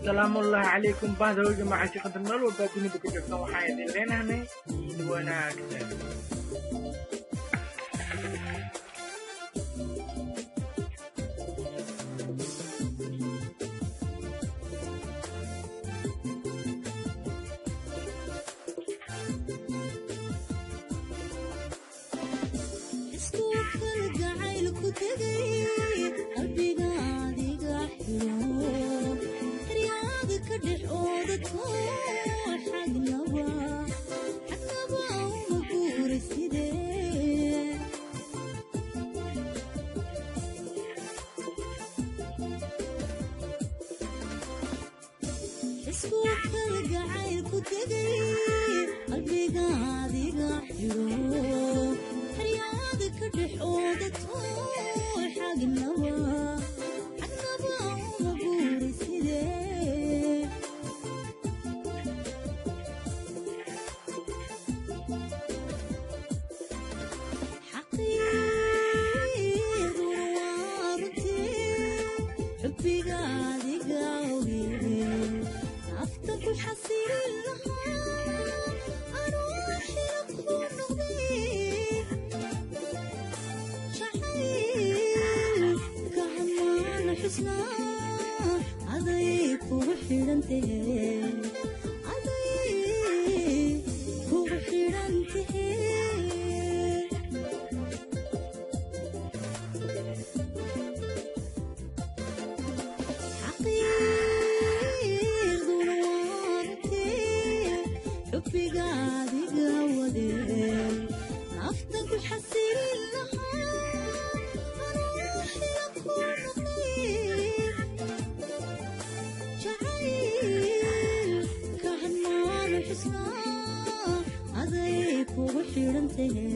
Salaamullaahi calaykum bahda hoyga macaashiqada meel walba dunida ka joogtaan, waxaan idin leenahnay ciid wanaagsan. Isku kalgacaylku tegay qalbiga adiga xiro, xeryaada ka dhex oodato, xagnaba xagnaba uma guura sidee. Isku kalgacaylku tegay qalbiga adiga xiro, xeryaada ka dhex oodato, xagnaba xagnaba uma guura sidee. Xaqiiqduna waa runtii xubbiga adiga oge, nafta ku xasilin lahaa anuu xila ku noqday. Jacayl gacamaan xusnaa aday kugu xidhan tahe, aday kugu xidhan tahe. Xaqiiqduna waa runtii xubbiga adiga wade, nafta ku xasilin lahaa anuu xila ku noqday. Jacayl kahanmaan xusnaa aday kugu xidhan tahe.